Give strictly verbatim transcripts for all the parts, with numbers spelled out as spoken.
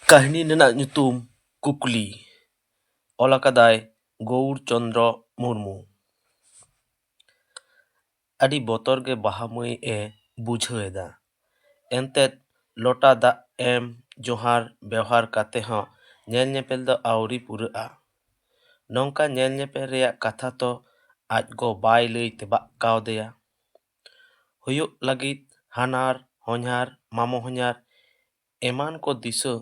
ᱠᱟᱹᱦᱱᱤ ᱨᱮᱱᱟᱜ ᱧᱩᱛᱩᱢ ᱠᱩᱠᱞᱤ᱾ ᱚᱞ ᱟᱠᱟᱫᱟᱭ ᱜᱳᱣᱩᱨ ᱪᱚᱸᱫᱽᱨᱚ ᱢᱩᱨᱢᱩ᱾ ᱟᱹᱰᱤ ᱵᱚᱛᱚᱨ ᱜᱮ ᱵᱟᱦᱟ ᱢᱟᱹᱭ ᱮ ᱵᱩᱡᱷᱟᱹᱣ ᱮᱫᱟ᱾ ᱮᱱᱛᱮᱫ ᱞᱚᱴᱟ ᱫᱟᱜ ᱮᱢ ᱡᱚᱦᱟᱨ ᱵᱮᱣᱦᱟᱨ ᱠᱟᱛᱮ ᱦᱚᱸ ᱧᱮᱞ ᱧᱮᱯᱮᱞ ᱫᱚ ᱟᱹᱣᱨᱤ ᱯᱩᱨᱟᱹᱜᱼᱟ᱾ ᱱᱚᱝᱠᱟ ᱧᱮᱞ ᱧᱮᱯᱮᱞ ᱨᱮᱭᱟᱜ ᱠᱟᱛᱷᱟ ᱛᱚ ᱟᱡ ᱜᱚ ᱵᱟᱭ ᱞᱟᱹᱭ ᱛᱮᱵᱟᱜ ᱠᱟᱣᱫᱮᱭᱟ᱾ ᱦᱩᱭᱩᱜ ᱞᱟᱹᱜᱤᱫ ᱦᱟᱱᱦᱟᱨ ᱦᱚᱧᱦᱟᱨ ᱢᱟᱢᱚ ᱦᱚᱧᱦᱟᱨ ᱮᱢᱟᱱ ᱠᱚ ᱫᱤᱥᱟᱹ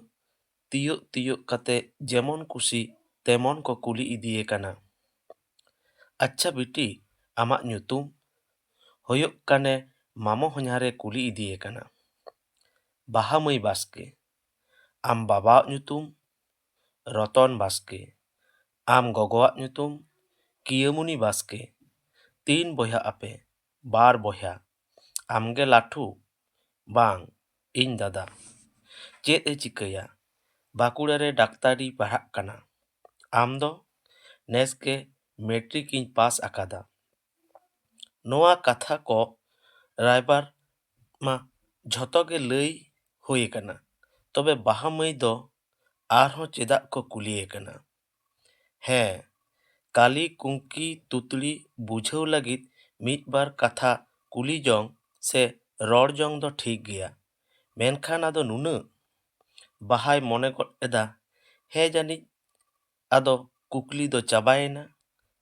ᱛᱤᱭᱳᱜ ᱛᱤᱭᱳᱜ ᱠᱟᱛᱮ ᱡᱮᱢᱚᱱ ᱠᱩᱥᱤ ᱛᱮᱢᱚᱱ ᱠᱚ ᱠᱩᱞᱤ ᱤᱫᱤᱭᱮ ᱠᱟᱱᱟ᱾ "ᱟᱪᱪᱷᱟ ᱵᱤᱴᱤ, ᱟᱢᱟᱜ ᱧᱩᱛᱩᱢ?" ᱦᱩᱭᱩᱜ ᱠᱟᱱᱮ ᱢᱟᱢᱚ ᱦᱚᱧᱦᱟᱨᱮ ᱠᱩᱞᱤ ᱤᱫᱤᱭᱮ ᱠᱟᱱᱟ᱾ "ᱵᱟᱦᱟ ᱢᱟᱹᱭ ᱵᱟᱥᱠᱮ᱾ ᱟᱢ ᱵᱟᱵᱟᱣᱟᱜ ᱧᱩᱛᱩᱢ?" "ᱨᱚᱛᱚᱱ ᱵᱟᱥᱠᱮ᱾ ᱟᱢ ᱜᱚᱜᱚᱣᱟᱜ ᱧᱩᱛᱩᱢ?" "ᱠᱤᱭᱟᱹᱢᱩᱱᱤ ᱵᱟᱥᱠᱮ᱾ ᱛᱤᱱ ᱵᱚᱭᱦᱟᱜ ᱟᱯᱮ?" "ᱵᱟᱨ ᱵᱚᱭᱦᱟ᱾ ᱟᱢᱜᱮ ᱞᱟᱹᱴᱷᱩ?" "ᱵᱟᱝ, ᱤᱧ ᱫᱟᱫᱟ᱾ ᱪᱮᱫ ᱮ ᱪᱤᱠᱟᱹᱭᱟ?" "ᱵᱟᱸᱠᱩᱲᱟ ᱨᱮ ᱰᱟᱠᱛᱟᱨᱤ ᱯᱟᱲᱦᱟᱜ ᱠᱟᱱᱟ᱾ ᱟᱢ ᱫᱚ?" "ᱱᱮᱥ ᱜᱮ ᱢᱮᱴᱨᱤᱠ ᱤᱧ ᱯᱟᱥ ᱟᱠᱟᱫᱟ᱾" ᱱᱚᱣᱟ ᱠᱟᱛᱷᱟ ᱠᱚ ᱨᱟᱭᱵᱟᱨ ᱢᱟ ᱡᱷᱚᱛᱚ ᱜᱮ ᱞᱟᱹᱭ ᱦᱩᱭ ᱟᱠᱟᱱᱟ᱾ ᱛᱚᱵᱮ ᱵᱟᱦᱟ ᱢᱟᱹᱭ ᱫᱚ ᱟᱨᱦᱚᱸ ᱪᱮᱫᱟᱜ ᱠᱚ ᱠᱩᱞᱤᱭᱮ ᱠᱟᱱᱟ? ᱦᱮᱸ, ᱠᱟᱞᱤ ᱠᱩᱝᱠᱤ ᱛᱩᱛᱲᱤ ᱵᱩᱡᱷᱟᱹᱣ ᱞᱟᱹᱜᱤᱫ ᱢᱤᱫ ᱵᱟᱨ ᱠᱟᱛᱷᱟ ᱠᱩᱞᱤ ᱡᱚᱝ ᱥᱮ ᱨᱚᱲ ᱡᱚᱝ ᱫᱚ ᱴᱷᱤᱠ ᱜᱮᱭᱟ, ᱢᱮᱱᱠᱷᱟᱱ ᱟᱫᱚ ᱱᱩᱱᱟᱹᱜ? ᱵᱟᱦᱟᱭ ᱢᱚᱱᱮ ᱜᱚᱫ ᱮᱫᱟ, ᱦᱮᱸ ᱡᱟᱹᱱᱤᱡ ᱟᱫᱚ ᱠᱩᱠᱞᱤ ᱫᱚ ᱪᱟᱵᱟᱭᱮᱱᱟ,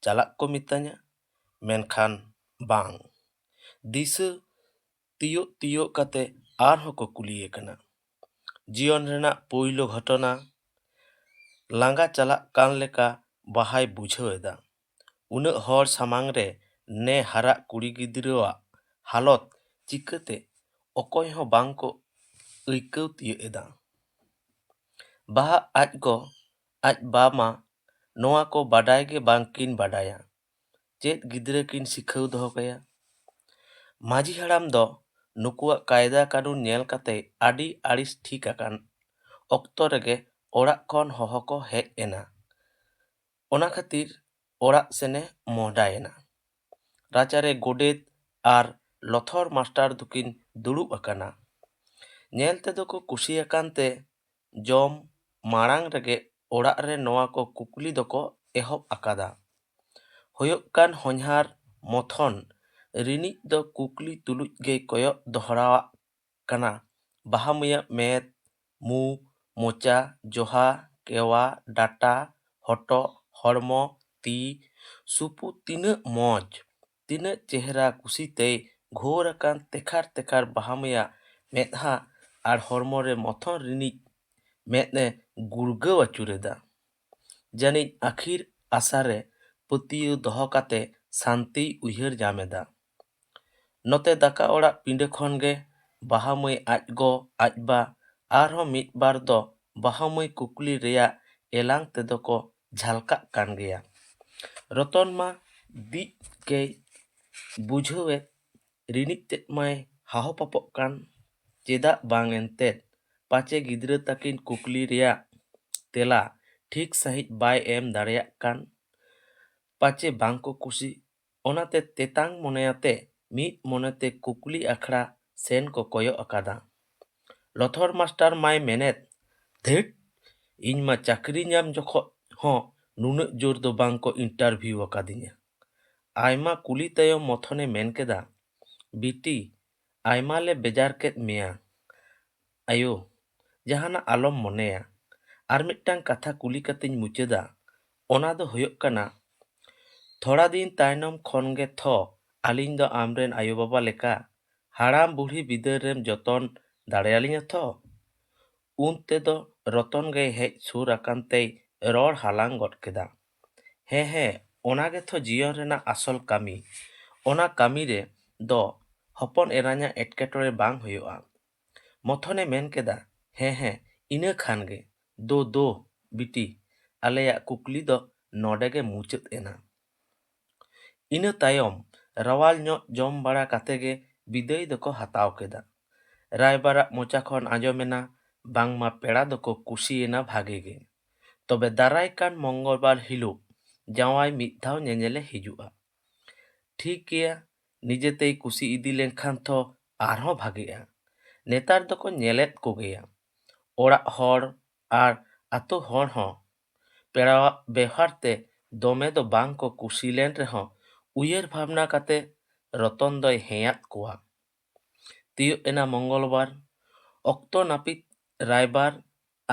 ᱪᱟᱞᱟᱜ ᱠᱚ ᱢᱮᱛᱟᱧᱟ᱾ ᱢᱮᱱᱠᱷᱟᱱ ᱵᱟᱝ᱾ ᱫᱤᱥᱟᱹ ᱛᱤᱭᱳᱜ ᱛᱤᱭᱳᱜ ᱠᱟᱛᱮ ᱟᱨᱦᱚᱸ ᱠᱚ ᱠᱩᱞᱤᱭᱮ ᱠᱟᱱᱟ᱾ ᱡᱤᱭᱚᱱ ᱨᱮᱱᱟᱜ ᱯᱳᱭᱞᱳ ᱜᱷᱚᱴᱚᱱᱟ᱾ ᱞᱟᱸᱜᱟ ᱪᱟᱞᱟᱜ ᱠᱟᱱ ᱞᱮᱠᱟ ᱵᱟᱦᱟᱭ ᱵᱩᱡᱷᱟᱹᱣ ᱮᱫᱟ᱾ ᱩᱱᱟᱹᱜ ᱦᱚᱲ ᱥᱟᱢᱟᱝ ᱨᱮ ᱱᱮ ᱦᱟᱨᱟᱜ ᱠᱩᱲᱤ ᱜᱤᱫᱽᱨᱟᱹᱣᱟᱜ ᱦᱟᱞᱚᱛ ᱪᱤᱠᱟᱹᱛᱮ ᱚᱠᱚᱭ ᱦᱚᱸ ᱵᱟᱝ ᱠᱚ ᱟᱹᱭᱠᱟᱹᱣ ᱛᱤᱭᱳᱜ ᱮᱫᱟ᱾ ᱵᱟᱦᱟ ᱟᱡ ᱜᱚ ᱟᱡ ᱵᱟ ᱢᱟ ᱱᱚᱣᱟ ᱠᱚ ᱵᱟᱰᱟᱭ ᱜᱮ ᱵᱟᱝ ᱠᱤᱱ ᱵᱟᱰᱟᱭᱟ᱾ ᱪᱮᱫ ᱜᱤᱫᱽᱨᱟᱹ ᱠᱤᱱ ᱥᱤᱠᱷᱟᱹᱣ ᱫᱚᱦᱚ ᱠᱟᱭᱟ? ᱢᱟᱹᱡᱷᱤ ᱦᱟᱲᱟᱢ ᱫᱚ ᱱᱩᱠᱩᱣᱟᱜ ᱠᱟᱭᱫᱟ ᱠᱟᱹᱱᱩᱱ ᱧᱮᱞ ᱠᱟᱛᱮ ᱟᱹᱰᱤ ᱟᱹᱲᱤᱥ ᱴᱷᱤᱠ ᱟᱠᱟᱱ ᱚᱠᱛᱚ ᱨᱮᱜᱮ ᱚᱲᱟᱜ ᱠᱷᱚᱱ ᱦᱚᱦᱚ ᱠᱚ ᱦᱮᱡ ᱮᱱᱟ᱾ ᱚᱱᱟ ᱠᱷᱟᱹᱛᱤᱨ ᱚᱲᱟᱜ ᱥᱮᱱᱮ ᱢᱚᱦᱰᱟᱭᱮᱱᱟ᱾ ᱨᱟᱪᱟᱨᱮ ᱜᱚᱰᱮᱛ ᱟᱨ ᱞᱚᱛᱷᱚᱨ ᱢᱟᱥᱴᱟᱨ ᱫᱚᱠᱤᱱ ᱫᱩᱲᱩᱵ ᱟᱠᱟᱱᱟ᱾ ᱧᱮᱞ ᱛᱮᱫᱚ ᱠᱚ ᱠᱩᱥᱤᱭᱟᱠᱟᱱ ᱛᱮ ᱡᱚᱢ ᱢᱟᱲᱟᱝ ᱨᱮᱜᱮ ᱚᱲᱟᱜ ᱨᱮ ᱱᱚᱣᱟ ᱠᱚ ᱠᱩᱠᱞᱤ ᱫᱚᱠᱚ ᱮᱦᱚᱵ ᱟᱠᱟᱫᱟ᱾ ᱦᱩᱭᱩᱜ ᱠᱟᱱ ᱦᱚᱧᱦᱟᱨ ᱢᱚᱛᱷᱚᱱ ᱨᱤᱱᱤᱡ ᱫᱚ ᱠᱩᱠᱞᱤ ᱛᱩᱞᱩᱡ ᱜᱮᱭ ᱠᱚᱭᱚᱜ ᱫᱚᱦᱲᱟᱣᱟᱜ ᱠᱟᱱᱟ᱾ ᱵᱟᱦᱟ ᱢᱟᱹᱭᱟᱜ ᱢᱮᱫ, ᱢᱩ, ᱢᱚᱪᱟ, ᱡᱚᱦᱟ, ᱠᱮᱣᱟ, ᱰᱟᱴᱟ, ᱦᱚᱴᱚᱜ, ᱦᱚᱲᱢᱚ, ᱛᱤ, ᱥᱩᱯᱩ ᱛᱤᱱᱟᱹᱜ ᱢᱚᱡᱽ, ᱛᱤᱱᱟᱹᱜ ᱪᱮᱦᱨᱟ ᱠᱩᱥᱤᱛᱮᱭ ᱜᱷᱳᱨ ᱟᱠᱟᱱ ᱛᱮᱠᱷᱟᱨ ᱛᱮᱠᱷᱟᱨ ᱵᱟᱦᱟ ᱢᱟᱹᱭᱟᱜ ᱢᱮᱫᱦᱟ ᱟᱨ ᱦᱚᱲᱢᱚ ᱨᱮ ᱢᱚᱛᱷᱚᱱ ᱨᱤᱱᱤᱡ ᱢᱮᱫ ᱮ ᱜᱩᱲᱜᱟᱹᱣ ᱟᱹᱪᱩᱨᱮᱫᱟ᱾ ᱡᱟᱹᱱᱤᱡ ᱟᱹᱠᱷᱤᱨ ᱟᱥᱟ ᱨᱮ ᱯᱟᱹᱛᱭᱟᱹᱣ ᱫᱚᱦᱚ ᱠᱟᱛᱮ ᱥᱟᱱᱛᱤᱭ ᱩᱭᱦᱟᱹᱨ ᱧᱟᱢ ᱮᱫᱟ᱾ ᱱᱚᱛᱮ ᱫᱟᱠᱟ ᱚᱲᱟᱜ ᱯᱤᱸᱰᱟᱹ ᱠᱷᱚᱱ ᱜᱮ ᱵᱟᱦᱟ ᱢᱟᱹᱭ ᱟᱡ ᱜᱚ, ᱟᱡ ᱵᱟ, ᱟᱨᱦᱚᱸ ᱢᱤᱫ ᱵᱟᱨ ᱫᱚ ᱵᱟᱦᱟ ᱢᱟᱹᱭ ᱠᱩᱠᱞᱤ ᱨᱮᱭᱟᱜ ᱮᱞᱟᱝ ᱛᱮᱫᱚ ᱠᱚ ᱡᱷᱟᱞᱠᱟᱜ ᱠᱟᱱ ᱜᱮᱭᱟ᱾ ᱨᱚᱛᱚᱱ ᱢᱟ ᱫᱤᱡ ᱜᱮᱭ ᱵᱩᱡᱷᱟᱹᱣᱮᱫ ᱨᱤᱱᱤᱡ ᱛᱮᱫ ᱢᱟᱭ ᱦᱟᱦᱚ ᱯᱟᱯᱚᱜ ᱠᱟᱱ᱾ ᱪᱮᱫᱟᱜ ᱵᱟᱝ ᱮᱱᱛᱮᱫ? ᱯᱟᱪᱮ ᱜᱤᱫᱽᱨᱟᱹ ᱛᱟᱹᱠᱤᱱ ᱠᱩᱠᱞᱤ ᱨᱮᱭᱟᱜ ᱛᱮᱞᱟ ᱴᱷᱤᱠ ᱥᱟᱺᱦᱤᱡ ᱵᱟᱭ ᱮᱢ ᱫᱟᱲᱮᱭᱟᱜ ᱠᱟᱱ᱾ ᱯᱟᱪᱮ ᱵᱟᱝ ᱠᱚ ᱠᱩᱥᱤ᱾ ᱚᱱᱟᱛᱮ ᱛᱮᱛᱟᱝ ᱢᱚᱱᱮᱭᱟᱛᱮ ᱢᱤᱫ ᱢᱚᱱᱮᱛᱮ ᱠᱩᱠᱞᱤ ᱟᱠᱷᱲᱟ ᱥᱮᱱ ᱠᱚ ᱠᱚᱭᱚᱜ ᱟᱠᱟᱫᱟ᱾ ᱞᱚᱛᱷᱚᱨ ᱢᱟᱥᱴᱟᱨ ᱢᱟᱭ ᱢᱮᱱᱮᱫ, "ᱫᱷᱮᱴ, ᱤᱧ ᱢᱟ ᱪᱟᱹᱠᱨᱤ ᱧᱟᱢ ᱡᱚᱠᱷᱚᱡ ᱦᱚᱸ ᱱᱩᱱᱟᱹᱜ ᱡᱳᱨ ᱫᱚ ᱵᱟᱝ ᱠᱚ ᱤᱱᱴᱟᱨᱵᱷᱤᱭᱩ ᱟᱠᱟᱫᱤᱧᱟ᱾" ᱟᱭᱢᱟ ᱠᱩᱞᱤ ᱛᱟᱭᱚᱢ ᱢᱚᱛᱷᱚᱱᱮ ᱢᱮᱱ ᱠᱮᱫᱟ, "ᱵᱤᱴᱤ, ᱟᱭᱢᱟ ᱞᱮ ᱵᱮᱡᱟᱨ ᱠᱮᱫ ᱢᱮᱭᱟ᱾ ᱟᱭᱳ, ᱡᱟᱦᱟᱱᱟᱜ ᱟᱞᱚᱢ ᱢᱚᱱᱮᱭᱟ᱾ ᱟᱨ ᱢᱤᱫᱴᱟᱝ ᱠᱟᱛᱷᱟ ᱠᱩᱞᱤ ᱠᱟᱛᱮᱧ ᱢᱩᱪᱟᱹᱫᱟ, ᱚᱱᱟ ᱫᱚ ᱦᱩᱭᱩᱜ ᱠᱟᱱᱟ, ᱛᱷᱚᱲᱟ ᱫᱤᱱ ᱛᱟᱭᱱᱚᱢ ᱠᱷᱚᱱ ᱜᱮ ᱛᱷᱚ ᱟᱹᱞᱤᱧ ᱫᱚ ᱟᱢᱨᱮᱱ ᱟᱭᱳᱼᱵᱟᱵᱟ ᱞᱮᱠᱟ ᱦᱟᱲᱟᱢ ᱵᱩᱲᱦᱤ ᱵᱤᱫᱟᱹᱞ ᱨᱮᱢ ᱡᱚᱛᱚᱱ ᱫᱟᱲᱮᱭᱟᱞᱤᱧᱟ ᱛᱷᱚ?" ᱩᱱ ᱛᱮᱫᱚ ᱨᱚᱛᱚᱱ ᱜᱮᱭ ᱦᱮᱡ ᱥᱩᱨ ᱟᱠᱟᱱ ᱛᱮᱭ ᱨᱚᱲ ᱦᱟᱞᱟᱝ ᱜᱚᱫ ᱠᱮᱫᱟ᱾ "ᱦᱮᱸ, ᱦᱮᱸ, ᱚᱱᱟ ᱜᱮᱛᱷᱚ ᱡᱤᱭᱚᱱ ᱨᱮᱱᱟᱜ ᱟᱥᱚᱞ ᱠᱟᱹᱢᱤ᱾ ᱚᱱᱟ ᱠᱟᱹᱢᱤ ᱨᱮ ᱫᱚ ᱦᱚᱯᱚᱱ ᱮᱨᱟᱧᱟᱜ ᱮᱴᱠᱮᱴᱚᱬᱮ ᱵᱟᱝ ᱦᱩᱭᱩᱜᱼᱟ᱾" ᱢᱚᱛᱷᱚᱱᱮ ᱢᱮᱱ ᱠᱮᱫᱟ, "ᱦᱮᱸ, ᱦᱮᱸ, ᱤᱱᱟᱹ ᱠᱷᱟᱱ ᱜᱮ᱾ ᱫᱳ, ᱫᱳ, ᱵᱤᱴᱤ, ᱟᱞᱮᱭᱟᱜ ᱠᱩᱠᱞᱤ ᱫᱚ ᱱᱚᱰᱮ ᱜᱮ ᱢᱩᱪᱟᱹᱫ ᱮᱱᱟ᱾" ᱤᱱᱟᱹ ᱛᱟᱭᱚᱢ ᱨᱟᱣᱟᱞ ᱧᱚᱜ ᱡᱚᱢ ᱵᱟᱲᱟ ᱠᱟᱛᱮ ᱜᱮ ᱵᱤᱫᱟᱹᱭ ᱫᱚᱠᱚ ᱦᱟᱛᱟᱣ ᱠᱮᱫᱟ᱾ ᱨᱟᱭᱵᱟᱨᱟᱜ ᱢᱚᱪᱟ ᱠᱷᱚᱱ ᱟᱸᱡᱚᱢᱮᱱᱟ, ᱵᱟᱝᱢᱟ ᱯᱮᱲᱟ ᱫᱚᱠᱚ ᱠᱩᱥᱤᱭᱮᱱᱟ ᱵᱷᱟᱜᱮ ᱜᱮ᱾ ᱛᱚᱵᱮ ᱫᱟᱨᱟᱭ ᱠᱟᱱ ᱢᱚᱝᱜᱚᱞᱵᱟᱨ ᱦᱤᱞᱳᱜ ᱡᱟᱶᱟᱭ ᱢᱤᱫ ᱫᱷᱟᱣ ᱧᱮᱧᱮᱞᱮ ᱦᱤᱡᱩᱜᱼᱟ᱾ ᱴᱷᱤᱠ ᱜᱮᱭᱟ, ᱱᱤᱡᱮᱛᱮᱭ ᱠᱩᱥᱤ ᱤᱫᱤ ᱞᱮᱱᱠᱷᱟᱱ ᱛᱷᱚ ᱟᱨᱦᱚᱸ ᱵᱷᱟᱜᱮᱜᱼᱟ᱾ ᱱᱮᱛᱟᱨ ᱫᱚᱠᱚ ᱧᱮᱞᱮᱫ ᱠᱚᱜᱮᱭᱟ᱾ ᱚᱲᱟᱜ ᱦᱚᱲ ᱟᱨ ᱟᱛᱳ ᱦᱚᱲ ᱦᱚᱸ ᱯᱮᱲᱟᱣᱟᱜ ᱵᱮᱣᱦᱟᱨ ᱛᱮ ᱫᱚᱢᱮ ᱫᱚ ᱵᱟᱝ ᱠᱚ ᱠᱩᱥᱤ ᱞᱮᱱ ᱨᱮᱦᱚᱸ, ᱩᱭᱦᱟᱹᱨ ᱵᱷᱟᱵᱽᱱᱟ ᱠᱟᱛᱮ ᱨᱚᱛᱚᱱ ᱫᱚᱭ ᱦᱮᱸᱭᱟᱫ ᱠᱚᱣᱟ᱾ ᱛᱤᱭᱳᱜ ᱮᱱᱟ ᱢᱚᱝᱜᱚᱞᱵᱟᱨ᱾ ᱚᱠᱛᱚ ᱱᱟᱹᱯᱤᱛ ᱨᱟᱭᱵᱟᱨ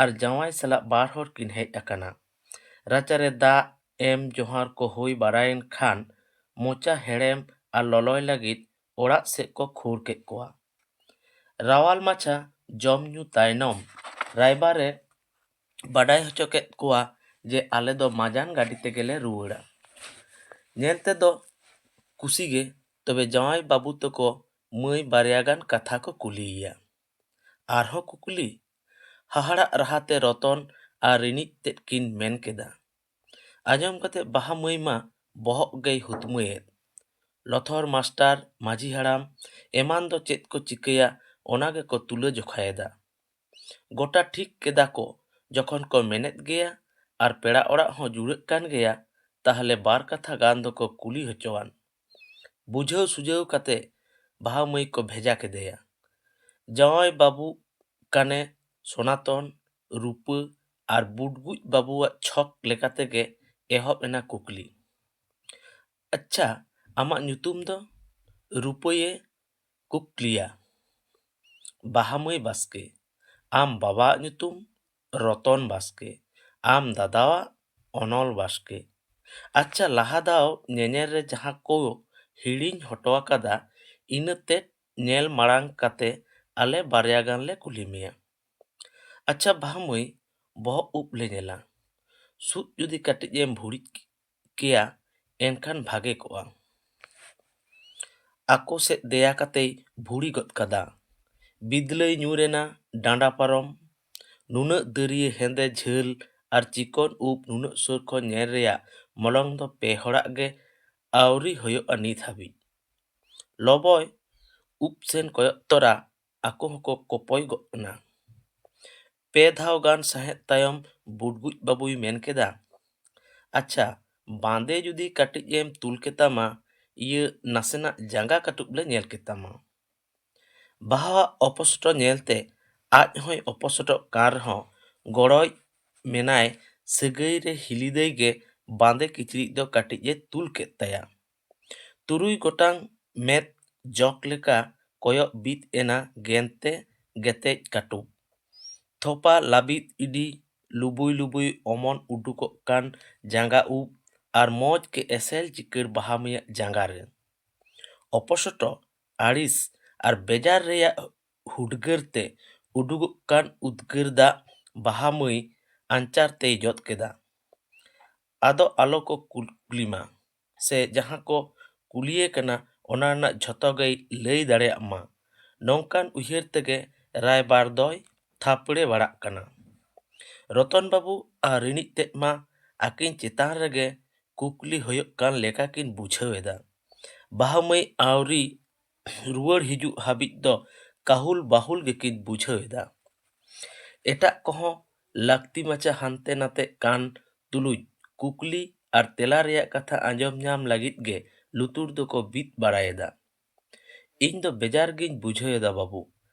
ᱟᱨ ᱡᱟᱶᱟᱭ ᱥᱟᱞᱟᱜ ᱵᱟᱨ ᱦᱚᱲ ᱠᱤᱱ ᱦᱮᱡ ᱟᱠᱟᱱᱟ᱾ ᱨᱟᱪᱟᱨᱮ ᱫᱟᱜ ᱮᱢ ᱡᱚᱦᱟᱨ ᱠᱚ ᱦᱩᱭ ᱵᱟᱲᱟᱭᱮᱱ ᱠᱷᱟᱱ, ᱢᱚᱪᱟ ᱦᱮᱲᱮᱢ ᱟᱨ ᱞᱚᱞᱚᱭ ᱞᱟᱹᱜᱤᱫ ᱚᱲᱟᱜ ᱥᱮᱫ ᱠᱚ ᱠᱷᱩᱲ ᱠᱮᱫ ᱠᱚᱣᱟ᱾ ᱨᱟᱣᱟᱞ ᱢᱟᱪᱷᱟ ᱡᱚᱢ ᱧᱩ ᱛᱟᱭᱱᱚᱢ, ᱨᱟᱭᱵᱟᱨᱮ ᱵᱟᱰᱟᱭ ᱦᱚᱪᱚ ᱠᱮᱫ ᱠᱚᱣᱟ ᱡᱮ ᱟᱞᱮ ᱫᱚ ᱢᱟᱡᱟᱱ ᱜᱟᱹᱰᱤ ᱛᱮᱜᱮ ᱞᱮ ᱨᱩᱣᱟᱹᱲᱟ᱾ ᱧᱮᱞ ᱛᱮᱫᱚ ᱠᱩᱥᱤ ᱜᱮ, ᱛᱚᱵᱮ ᱡᱟᱶᱟᱭ ᱵᱟᱹᱵᱩ ᱛᱟᱠᱚ ᱢᱟᱹᱭ ᱵᱟᱨᱭᱟ ᱜᱟᱱ ᱠᱟᱛᱷᱟ ᱠᱚ ᱠᱩᱞᱤᱭᱮᱭᱟ᱾ ᱟᱨᱦᱚᱸ ᱠᱩᱠᱞᱤ? ᱦᱟᱦᱟᱲᱟᱜ ᱨᱟᱦᱟᱛᱮ ᱨᱚᱛᱚᱱ ᱟᱨ ᱨᱤᱱᱤᱡ ᱛᱮᱫ ᱠᱤᱱ ᱢᱮᱱ ᱠᱮᱫᱟ᱾ ᱟᱸᱡᱚᱢ ᱠᱟᱛᱮ ᱵᱟᱦᱟ ᱢᱟᱹᱭ ᱢᱟ ᱵᱚᱦᱚᱜ ᱜᱮᱭ ᱦᱩᱛᱢᱟᱹᱭᱮᱫ᱾ ᱞᱚᱛᱷᱚᱨ ᱢᱟᱥᱴᱟᱨ, ᱢᱟᱹᱡᱷᱤ ᱦᱟᱲᱟᱢ ᱮᱢᱟᱱ ᱫᱚ ᱪᱮᱫ ᱠᱚ ᱪᱤᱠᱟᱹᱭᱟ, ᱚᱱᱟ ᱜᱮᱠᱚ ᱛᱩᱞᱟᱹ ᱡᱚᱠᱷᱟᱭᱮᱫᱟ᱾ ᱜᱚᱴᱟ ᱴᱷᱤᱠ ᱠᱮᱫᱟ ᱠᱚ, ᱡᱚᱠᱷᱚᱱ ᱠᱚ ᱢᱮᱱᱮᱫ ᱜᱮᱭᱟ ᱟᱨ ᱯᱮᱲᱟ ᱚᱲᱟᱜ ᱦᱚᱸ ᱡᱩᱲᱟᱹᱜ ᱠᱟᱱ ᱜᱮᱭᱟ, ᱛᱟᱦᱞᱮ ᱵᱟᱨ ᱠᱟᱛᱷᱟ ᱜᱟᱱ ᱫᱚᱠᱚ ᱠᱩᱞᱤ ᱦᱚᱪᱚᱣᱟᱱ᱾ ᱵᱩᱡᱷᱟᱹᱣ ᱥᱩᱡᱷᱟᱹᱣ ᱠᱟᱛᱮ ᱵᱟᱦᱟ ᱢᱟᱹᱭ ᱠᱚ ᱵᱷᱮᱡᱟ ᱠᱮᱫᱮᱭᱟ᱾ ᱡᱟᱶᱟᱭ ᱵᱟᱹᱵᱩ ᱠᱟᱱᱮ ᱥᱚᱱᱟᱛᱚᱱ, ᱨᱩᱯᱟᱹ ᱟᱨ ᱵᱩᱰᱜᱩᱡ ᱵᱟᱹᱵᱩᱣᱟᱜ ᱪᱷᱚᱠ ᱞᱮᱠᱟᱛᱮ ᱜᱮ ᱮᱦᱚᱵ ᱮᱱᱟ ᱠᱩᱠᱞᱤ᱾ "ᱟᱪᱪᱷᱟ, ᱟᱢᱟᱜ ᱧᱩᱛᱩᱢ ᱫᱚ?" ᱨᱩᱯᱟᱹᱭᱮ ᱠᱩᱠᱞᱤᱭᱟ᱾ "ᱵᱟᱦᱟ ᱢᱟᱹᱭ ᱵᱟᱥᱠᱮ᱾ ᱟᱢ ᱵᱟᱵᱟᱣᱟᱜ ᱧᱩᱛᱩᱢ?" "ᱨᱚᱛᱚᱱ ᱵᱟᱥᱠᱮ᱾ ᱟᱢ ᱫᱟᱫᱟᱣᱟᱜ?" "ᱚᱱᱚᱞ ᱵᱟᱥᱠᱮ᱾ ᱟᱪᱪᱷᱟ, ᱞᱟᱦᱟ ᱫᱷᱟᱣ ᱧᱮᱧᱮᱞ ᱨᱮ ᱡᱟᱦᱟᱸ ᱠᱚ ᱦᱤᱲᱤᱧ ᱦᱚᱴᱚ ᱟᱠᱟᱫᱟ, ᱤᱱᱟᱹ ᱛᱮᱫ ᱧᱮᱞ ᱢᱟᱲᱟᱝ ᱠᱟᱛᱮ ᱟᱞᱮ ᱵᱟᱨᱭᱟ ᱜᱟᱱ ᱞᱮ ᱠᱩᱞᱤ ᱢᱮᱭᱟ᱾ ᱟᱪᱪᱷᱟ ᱵᱟᱦᱟ ᱢᱟᱹᱭ, ᱵᱚᱦᱚᱜ ᱩᱵ ᱞᱮ ᱧᱮᱞᱟ᱾ ᱥᱩᱫ ᱡᱩᱫᱤ ᱠᱟᱹᱴᱤᱡ ᱮᱢ ᱵᱷᱩᱲᱤ ᱠᱮᱭᱟ, ᱮᱱᱠᱷᱟᱱ ᱵᱷᱟᱜᱮ ᱠᱚᱜᱼᱟ᱾ ᱟᱠᱚ ᱥᱮᱫ ᱫᱮᱭᱟ ᱠᱟᱛᱮᱭ ᱵᱷᱩᱲᱤ ᱜᱚᱫ ᱠᱟᱫᱟ᱾ ᱵᱤᱫᱞᱟᱹᱭ ᱧᱩᱨ ᱮᱱᱟ ᱰᱟᱸᱰᱟ ᱯᱟᱨᱚᱢ᱾ ᱱᱩᱱᱟᱹᱜ ᱫᱟᱹᱨᱭᱟᱹ ᱦᱮᱸᱫᱮ ᱡᱷᱟᱹᱞ ᱟᱨ ᱪᱤᱠᱚᱱ ᱩᱵ ᱱᱩᱱᱟᱹᱜ ᱥᱩᱨ ᱠᱷᱚᱱ ᱧᱮᱞ ᱨᱮᱭᱟᱜ ᱢᱚᱞᱚᱝ ᱫᱚ ᱯᱮ ᱦᱚᱲᱟᱜ ᱜᱮ ᱟᱹᱣᱨᱤ ᱦᱩᱭᱩᱜᱼᱟ ᱱᱤᱛ ᱦᱟᱹᱵᱤᱡ᱾ ᱞᱚᱵᱚᱭ ᱩᱵ ᱥᱮᱱ ᱠᱚᱭᱚᱜ ᱛᱚᱨᱟ ᱟᱠᱚ ᱦᱚᱸᱠᱚ ᱠᱚᱯᱚᱭ ᱜᱚᱫ ᱮᱱᱟ᱾ ᱯᱮ ᱫᱷᱟᱣ ᱜᱟᱱ ᱥᱟᱦᱮᱸᱫ ᱛᱟᱭᱚᱢ ᱵᱩᱰᱜᱩᱡ ᱵᱟᱹᱵᱩᱭ ᱢᱮᱱ ᱠᱮᱫᱟ, "ᱟᱪᱪᱷᱟ, ᱵᱟᱸᱫᱮ ᱡᱩᱫᱤ ᱠᱟᱹᱴᱤᱡ ᱮᱢ ᱛᱩᱞ ᱠᱮᱛᱟᱢᱟ, ᱤᱭᱟᱹ ᱱᱟᱥᱮᱱᱟᱜ ᱡᱟᱸᱜᱟ ᱠᱟᱹᱴᱩᱵ ᱞᱮ ᱧᱮᱞ ᱠᱮᱛᱟᱢᱟ᱾" ᱵᱟᱦᱟᱣᱟᱜ ᱚᱯᱚᱥᱴᱚ ᱧᱮᱞᱛᱮ ᱟᱡ ᱦᱚᱸᱭ ᱚᱯᱚᱥᱚᱴᱚᱜ ᱠᱟᱱ ᱨᱮᱦᱚᱸ ᱜᱚᱲᱚᱭ ᱢᱮᱱᱟᱭ ᱥᱟᱹᱜᱟᱹᱭ ᱨᱮ ᱦᱤᱞᱤᱫᱟᱹᱭ ᱜᱮ ᱵᱟᱸᱫᱮ ᱠᱤᱪᱨᱤᱡ ᱫᱚ ᱠᱟᱹᱴᱤᱡ ᱮ ᱛᱩᱞ ᱠᱮᱫ ᱛᱟᱭᱟ᱾ ᱛᱩᱨᱩᱭ ᱜᱚᱴᱟᱝ ᱢᱮᱫ ᱡᱚᱠ ᱞᱮᱠᱟ ᱠᱚᱭᱚᱜ ᱵᱤᱫ ᱮᱱᱟ ᱜᱮᱱᱛᱮ ᱜᱮᱛᱮᱡ ᱠᱟᱹᱴᱩᱵ, ᱛᱷᱚᱯᱟ ᱞᱟᱹᱵᱤᱫ ᱤᱰᱤ, ᱞᱩᱵᱩᱭ ᱞᱩᱵᱩᱭ ᱚᱢᱚᱱ ᱩᱰᱩᱠᱚᱜ ᱠᱟᱱ ᱡᱟᱸᱜᱟ ᱩᱵ ᱟᱨ ᱢᱚᱡᱽ ᱜᱮ ᱮᱥᱮᱞ ᱪᱤᱠᱟᱹᱲ ᱵᱟᱦᱟ ᱢᱟᱹᱭᱟᱜ ᱡᱟᱸᱜᱟ ᱨᱮ᱾ ᱚᱯᱚᱥᱚᱴᱚ, ᱟᱹᱲᱤᱥ ᱟᱨ ᱵᱮᱡᱟᱨ ᱨᱮᱭᱟᱜ ᱦᱩᱰᱜᱟᱹᱨ ᱛᱮ ᱩᱰᱩᱠᱚᱜ ᱠᱟᱱ ᱩᱫᱽᱜᱟᱹᱨ ᱫᱟᱜ ᱵᱟᱦᱟ ᱢᱟᱹᱭ ᱟᱧᱪᱟᱨ ᱛᱮᱭ ᱡᱚᱫ ᱠᱮᱫᱟ᱾ ᱟᱫᱚ ᱟᱞᱚ ᱠᱚ ᱠᱩᱠᱞᱤ ᱢᱟ, ᱥᱮ ᱡᱟᱦᱟᱸ ᱠᱚ ᱠᱩᱞᱤᱭᱮ ᱠᱟᱱᱟ, ᱚᱱᱟ ᱨᱮᱱᱟᱜ ᱡᱷᱚᱛᱚ ᱜᱮᱭ ᱞᱟᱹᱭ ᱫᱟᱲᱮᱭᱟᱜ ᱢᱟ, ᱱᱚᱝᱠᱟᱱ ᱩᱭᱦᱟᱹᱨ ᱛᱮᱜᱮ ᱨᱟᱭᱵᱟᱨ ᱫᱚᱭ ᱛᱷᱟᱯᱲᱮ ᱵᱟᱲᱟᱜ ᱠᱟᱱᱟ᱾ ᱨᱚᱛᱚᱱ ᱵᱟᱹᱵᱩ ᱟᱨ ᱨᱤᱱᱤᱡ ᱛᱮᱫ ᱢᱟ ᱟᱹᱠᱤᱱ ᱪᱮᱛᱟᱱ ᱨᱮᱜᱮ ᱠᱩᱠᱞᱤ ᱦᱩᱭᱩᱜ ᱠᱟᱱ ᱞᱮᱠᱟ ᱠᱤᱱ ᱵᱩᱡᱷᱟᱹᱣ ᱮᱫᱟ᱾ ᱵᱟᱹᱦᱩ ᱢᱟᱹᱭ ᱟᱹᱣᱨᱤ ᱨᱩᱣᱟᱹᱲ ᱦᱤᱡᱩᱜ ᱦᱟᱹᱵᱤᱡ ᱫᱚ ᱠᱟᱹᱦᱩᱞ ᱵᱟᱹᱦᱩᱞ ᱜᱮᱠᱤᱱ ᱵᱩᱡᱷᱟᱹᱣ ᱮᱫᱟ᱾ ᱮᱴᱟᱜ ᱠᱚᱦᱚᱸ ᱞᱟᱹᱠᱛᱤ ᱢᱟᱪᱷᱟ ᱦᱟᱱᱛᱮ ᱱᱟᱛᱮᱜ ᱠᱟᱱ ᱛᱩᱞᱩᱡ ᱠᱩᱠᱞᱤ ᱟᱨ ᱛᱮᱞᱟ ᱨᱮᱭᱟᱜ ᱠᱟᱛᱷᱟ ᱟᱸᱡᱚᱢ ᱧᱟᱢ ᱞᱟᱹᱜᱤᱫ ᱜᱮ ᱞᱩᱛᱩᱨ ᱫᱚᱠᱚ ᱵᱤᱫ ᱵᱟᱲᱟᱭᱮᱫᱟ᱾ ᱤᱧ ᱫᱚ ᱵᱮᱡᱟᱨ ᱜᱤᱧ ᱵᱩᱡᱷᱟᱹᱣ ᱮᱫᱟ ᱵᱟᱹᱵᱩ᱾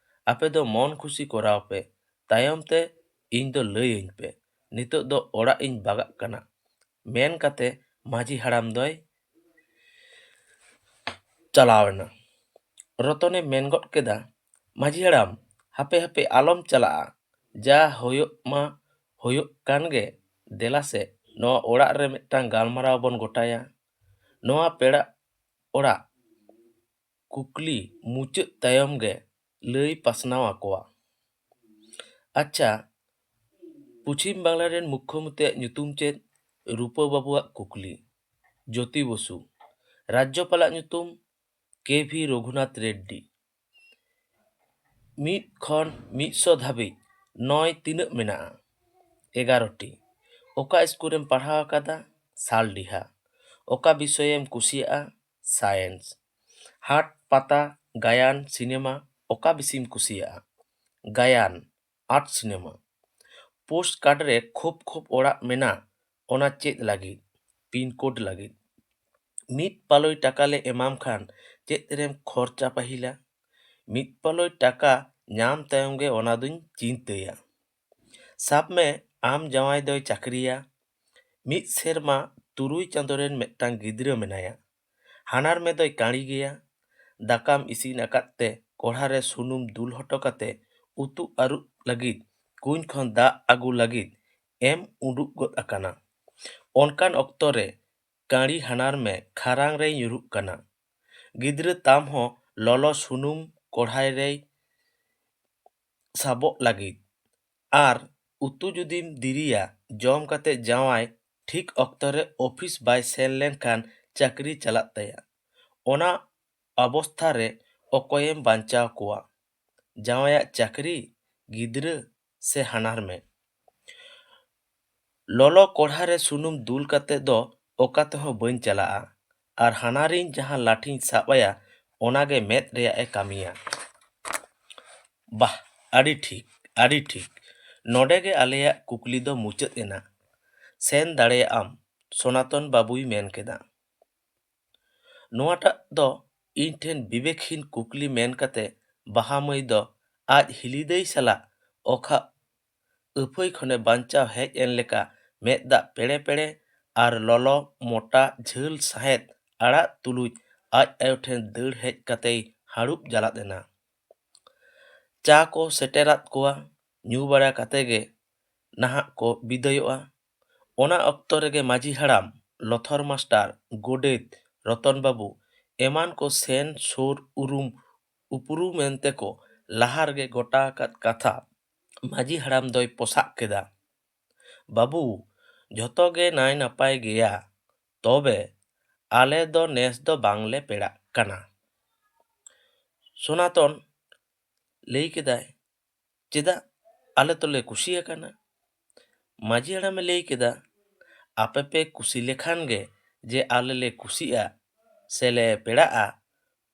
ᱟᱯᱮ ᱫᱚ ᱢᱚᱱ ᱠᱷᱩᱥᱤ ᱠᱚᱨᱟᱣ ᱯᱮ, ᱛᱟᱭᱚᱢ ᱛᱮ ᱤᱧ ᱫᱚ ᱞᱟᱹᱭᱟᱹᱧ ᱯᱮ᱾ ᱱᱤᱛᱚᱜ ᱫᱚ ᱚᱲᱟᱜ ᱤᱧ ᱵᱟᱜᱟᱜ ᱠᱟᱱᱟ, ᱢᱮᱱ ᱠᱟᱛᱮ ᱢᱟᱹᱡᱷᱤ ᱦᱟᱲᱟᱢ ᱫᱚᱭ ᱪᱟᱞᱟᱣ ᱮᱱᱟ᱾ ᱨᱚᱛᱚᱱᱮ ᱢᱮᱱ ᱜᱚᱫ ᱠᱮᱫᱟ, ᱢᱟᱹᱡᱷᱤ ᱦᱟᱲᱟᱢ, ᱦᱟᱯᱮ ᱦᱟᱯᱮ ᱟᱞᱚᱢ ᱪᱟᱞᱟᱜᱼᱟ, ᱡᱟ ᱦᱩᱭᱩᱜ ᱢᱟ ᱦᱩᱭᱩᱜ ᱠᱟᱱ ᱜᱮ, ᱫᱮᱞᱟ ᱥᱮ ᱱᱚᱣᱟ ᱚᱲᱟᱜ ᱨᱮ ᱢᱤᱫᱴᱟᱝ ᱜᱟᱞᱢᱟᱨᱟᱣ ᱵᱚᱱ ᱜᱚᱴᱟᱭᱟ᱾ ᱱᱚᱣᱟ ᱯᱮᱲᱟ ᱚᱲᱟᱜ ᱠᱩᱠᱞᱤ ᱢᱩᱪᱟᱹᱫ ᱛᱟᱭᱚᱢ ᱜᱮ ᱞᱟᱹᱭ ᱯᱟᱥᱱᱟᱣ ᱟᱠᱚᱣᱟ᱾ ᱟᱪᱪᱷᱟ, ᱯᱚᱪᱷᱤᱢ ᱵᱟᱝᱞᱟ ᱨᱮᱱ ᱢᱩᱠᱠᱷᱚᱢᱚᱱᱛᱨᱤᱭᱟᱜ ᱧᱩᱛᱩᱢ ᱪᱮᱫ? ᱨᱩᱯᱟᱹ ᱵᱟᱹᱵᱩᱣᱟᱜ ᱠᱩᱠᱞᱤ᱾ ᱡᱳᱛᱤ ᱵᱚᱥᱩ᱾ ᱨᱟᱡᱽᱡᱚᱯᱟᱞᱟᱜ ᱧᱩᱛᱩᱢ? ᱠᱮ ᱵᱷᱤ ᱨᱚᱜᱷᱩᱱᱟᱛᱷ ᱨᱮᱰᱰᱤ᱾ ᱢᱤᱫ ᱠᱷᱚᱱ ᱢᱤᱫ ᱥᱚ ᱫᱷᱟᱹᱵᱤᱡ ᱱᱚᱭ ᱛᱤᱱᱟᱹᱜ ᱢᱮᱱᱟᱜᱼᱟ? ᱮᱜᱟᱨᱚ ᱴᱤ᱾ ᱚᱠᱟ ᱥᱠᱩᱞ ᱨᱮᱢ ᱯᱟᱲᱦᱟᱣ ᱟᱠᱟᱫᱟ? ᱥᱟᱞᱰᱤᱦᱟ᱾ ᱚᱠᱟ ᱵᱤᱥᱚᱭᱮᱢ ᱠᱩᱥᱤᱭᱟᱜᱼᱟ? ᱥᱟᱭᱮᱱᱥ᱾ ᱦᱟᱴ, ᱯᱟᱛᱟ, ᱜᱟᱭᱟᱱ, ᱥᱤᱱᱮᱢᱟ, ᱚᱠᱟ ᱵᱮᱥᱤᱢ ᱠᱩᱥᱤᱭᱟᱜᱼᱟ? ᱜᱟᱭᱟᱱ, ᱟᱨᱴ ᱥᱤᱱᱮᱢᱟ᱾ ᱯᱳᱥᱴ ᱠᱟᱨᱰ ᱨᱮ ᱠᱷᱩᱵ ᱠᱷᱩᱵ ᱚᱲᱟᱜ ᱢᱮᱱᱟᱜ, ᱚᱱᱟ ᱪᱮᱫ ᱞᱟᱹᱜᱤᱫ? ᱯᱤᱱ ᱠᱳᱰ ᱞᱟᱹᱜᱤᱫ᱾ ᱢᱤᱫ ᱯᱟᱞᱚᱭ ᱴᱟᱠᱟ ᱞᱮ ᱮᱢᱟᱢ ᱠᱷᱟᱱ ᱪᱮᱫ ᱨᱮᱢ ᱠᱷᱚᱨᱪᱟ ᱯᱟᱹᱦᱤᱞᱟ? ᱢᱤᱫ ᱯᱟᱞᱚᱭ ᱴᱟᱠᱟ ᱧᱟᱢ ᱛᱟᱭᱚᱢ ᱜᱮ ᱚᱱᱟ ᱫᱩᱧ ᱪᱤᱱᱛᱟᱹᱭᱟ᱾ ᱥᱟᱵ ᱢᱮ, ᱟᱢ ᱡᱟᱶᱟᱭ ᱫᱚᱭ ᱪᱟᱹᱠᱨᱤᱭᱟ, ᱢᱤᱫ ᱥᱮᱨᱢᱟ ᱛᱩᱨᱩᱭ ᱪᱟᱸᱫᱳ ᱨᱮᱱ ᱢᱤᱫᱴᱟᱝ ᱜᱤᱫᱽᱨᱟᱹ ᱢᱮᱱᱟᱭᱟ᱾ ᱦᱟᱱᱟᱨ ᱢᱮ ᱫᱚᱭ ᱠᱟᱹᱲᱤ ᱜᱮᱭᱟ᱾ ᱫᱟᱠᱟᱢ ᱤᱥᱤᱱ ᱟᱠᱟᱫ ᱛᱮ ᱠᱚᱲᱦᱟ ᱨᱮ ᱥᱩᱱᱩᱢ ᱫᱩᱞ ᱦᱚᱴᱚ ᱠᱟᱛᱮ ᱩᱛᱩ ᱟᱹᱨᱩᱵ ᱞᱟᱹᱜᱤᱫ ᱠᱩᱧ ᱠᱷᱚᱱ ᱫᱟᱜ ᱟᱹᱜᱩ ᱞᱟᱹᱜᱤᱫ ᱮᱢ ᱩᱰᱩᱠ ᱜᱚᱫ ᱟᱠᱟᱱᱟ᱾ ᱚᱱᱠᱟᱱ ᱚᱠᱛᱚ ᱨᱮ ᱠᱟᱹᱲᱤ ᱦᱟᱱᱟᱨ ᱢᱮ ᱠᱷᱟᱨᱟᱝ ᱨᱮᱭ ᱧᱩᱨᱩᱜ ᱠᱟᱱᱟ᱾ ᱜᱤᱫᱽᱨᱟᱹ ᱛᱟᱢ ᱦᱚᱸ ᱞᱚᱞᱚ ᱥᱩᱱᱩᱢ ᱠᱚᱲᱦᱟᱭ ᱨᱮᱭ ᱥᱟᱵᱚᱜ ᱞᱟᱹᱜᱤᱫ᱾ ᱟᱨ ᱩᱛᱩ ᱡᱩᱫᱤᱢ ᱫᱤᱨᱤᱭᱟ, ᱡᱚᱢ ᱠᱟᱛᱮ ᱡᱟᱶᱟᱭ ᱴᱷᱤᱠ ᱚᱠᱛᱚ ᱨᱮ ᱚᱯᱷᱤᱥ ᱵᱟᱭ ᱥᱮᱱ ᱞᱮᱱᱠᱷᱟᱱ ᱪᱟᱹᱠᱨᱤ ᱪᱟᱞᱟᱜ ᱛᱟᱭᱟ᱾ ᱚᱱᱟ ᱚᱵᱚᱥᱛᱷᱟ ᱨᱮ ᱚᱠᱚᱭᱮᱢ ᱵᱟᱧᱪᱟᱣ ᱠᱚᱣᱟ? ᱡᱟᱶᱟᱭᱟᱜ ᱪᱟᱹᱠᱨᱤ, ᱜᱤᱫᱽᱨᱟᱹ ᱥᱮ ᱦᱟᱱᱟᱨ ᱢᱮ? ᱞᱚᱞᱚ ᱠᱚᱲᱦᱟ ᱨᱮ ᱥᱩᱱᱩᱢ ᱫᱩᱞ ᱠᱟᱛᱮ ᱫᱚ ᱚᱠᱟ ᱛᱮᱦᱚᱸ ᱵᱟᱹᱧ ᱪᱟᱞᱟᱜᱼᱟ᱾ ᱟᱨ ᱦᱟᱱᱟᱨᱤᱧ ᱡᱟᱦᱟᱸ ᱞᱟᱴᱷᱤᱧ ᱥᱟᱵ ᱟᱭᱟ, ᱚᱱᱟᱜᱮ ᱢᱮᱫ ᱨᱮᱭᱟᱜ ᱮ ᱠᱟᱹᱢᱤᱭᱟ᱾ ᱵᱟᱦ, ᱟᱹᱰᱤ ᱴᱷᱤᱠ, ᱟᱹᱰᱤ ᱴᱷᱤᱠ᱾ ᱱᱚᱰᱮ ᱜᱮ ᱟᱞᱮᱭᱟᱜ ᱠᱩᱠᱞᱤ ᱫᱚ ᱢᱩᱪᱟᱹᱫ ᱮᱱᱟ᱾ ᱥᱮᱱ ᱫᱟᱲᱮᱭᱟᱜ ᱟᱢ, ᱥᱚᱱᱟᱛᱚᱱ ᱵᱟᱹᱵᱩᱭ ᱢᱮᱱ ᱠᱮᱫᱟ᱾ ᱱᱚᱣᱟᱴᱟᱜ ᱫᱚ ᱤᱧ ᱴᱷᱮᱱ ᱵᱤᱵᱮᱠᱦᱤᱱ ᱠᱩᱠᱞᱤ ᱢᱮᱱ ᱠᱟᱛᱮ ᱵᱟᱦᱟ ᱢᱟᱹᱭ ᱫᱚ ᱟᱡ ᱦᱤᱞᱤᱫᱟᱹᱭ ᱥᱟᱞᱟᱜ ᱚᱠᱷᱟ ᱟᱹᱯᱷᱟᱹᱭ ᱠᱷᱚᱱᱮ ᱵᱟᱧᱪᱟᱣ ᱦᱮᱡ ᱮᱱ ᱞᱮᱠᱟ ᱢᱮᱫ ᱫᱟᱜ ᱯᱮᱲᱮ ᱯᱮᱲᱮ ᱟᱨ ᱞᱚᱞᱚ ᱢᱚᱴᱟ ᱡᱷᱟᱹᱞ ᱥᱟᱸᱦᱮᱫ ᱟᱲᱟᱜ ᱛᱩᱞᱩᱡ ᱟᱡ ᱟᱭᱳ ᱴᱷᱮᱱ ᱫᱟᱹᱲ ᱦᱮᱡ ᱠᱟᱛᱮᱭ ᱦᱟᱹᱲᱩᱵ ᱡᱟᱞᱟᱫ ᱮᱱᱟ᱾ ᱪᱟ ᱠᱚ ᱥᱮᱴᱮᱨᱟᱫ ᱠᱚᱣᱟ᱾ ᱧᱩ ᱵᱟᱲᱟ ᱠᱟᱛᱮ ᱜᱮ ᱱᱟᱦᱟᱜ ᱠᱚ ᱵᱤᱫᱟᱹᱭᱚᱜᱼᱟ᱾ ᱚᱱᱟ ᱚᱠᱛᱚ ᱨᱮᱜᱮ ᱢᱟᱹᱡᱷᱤ ᱦᱟᱲᱟᱢ, ᱞᱚᱛᱷᱚᱨ ᱢᱟᱥᱴᱟᱨ, ᱜᱚᱰᱮᱛ, ᱨᱚᱛᱚᱱ ᱵᱟᱹᱵᱩ ᱮᱢᱟᱱ ᱠᱚ ᱥᱮᱱ ᱥᱩᱨ ᱩᱨᱩᱢ ᱩᱯᱨᱩᱢ ᱮᱱᱛᱮ ᱠᱚ ᱞᱟᱦᱟ ᱨᱮᱜᱮ ᱜᱚᱴᱟ ᱟᱠᱟᱫ ᱠᱟᱛᱷᱟ ᱢᱟᱹᱡᱷᱤ ᱦᱟᱲᱟᱢ ᱫᱚᱭ ᱯᱚᱥᱟᱜ ᱠᱮᱫᱟ᱾ ᱵᱟᱹᱵᱩ, ᱡᱷᱚᱛᱚ ᱜᱮ ᱱᱟᱭ ᱱᱟᱯᱟᱭ ᱜᱮᱭᱟ, ᱛᱚᱵᱮ ᱟᱞᱮ ᱫᱚ ᱱᱮᱥ ᱫᱚ ᱵᱟᱝᱞᱮ ᱯᱮᱲᱟᱜ ᱠᱟᱱᱟ᱾ ᱥᱚᱱᱟᱛᱚᱱ ᱞᱟᱹᱭ ᱠᱮᱫᱟᱭ, ᱪᱮᱫᱟᱜ? ᱟᱞᱮ ᱛᱚᱞᱮ ᱠᱩᱥᱤ ᱟᱠᱟᱱᱟ᱾ ᱢᱟᱹᱡᱷᱤ ᱦᱟᱲᱟᱢᱮ ᱞᱟᱹᱭ ᱠᱮᱫᱟ, ᱟᱯᱮ ᱯᱮ ᱠᱩᱥᱤ ᱞᱮᱠᱷᱟᱱ ᱜᱮ ᱡᱮ ᱟᱞᱮ ᱞᱮ ᱠᱩᱥᱤᱜᱼᱟ ᱥᱮ ᱞᱮ ᱯᱮᱲᱟᱜᱼᱟ,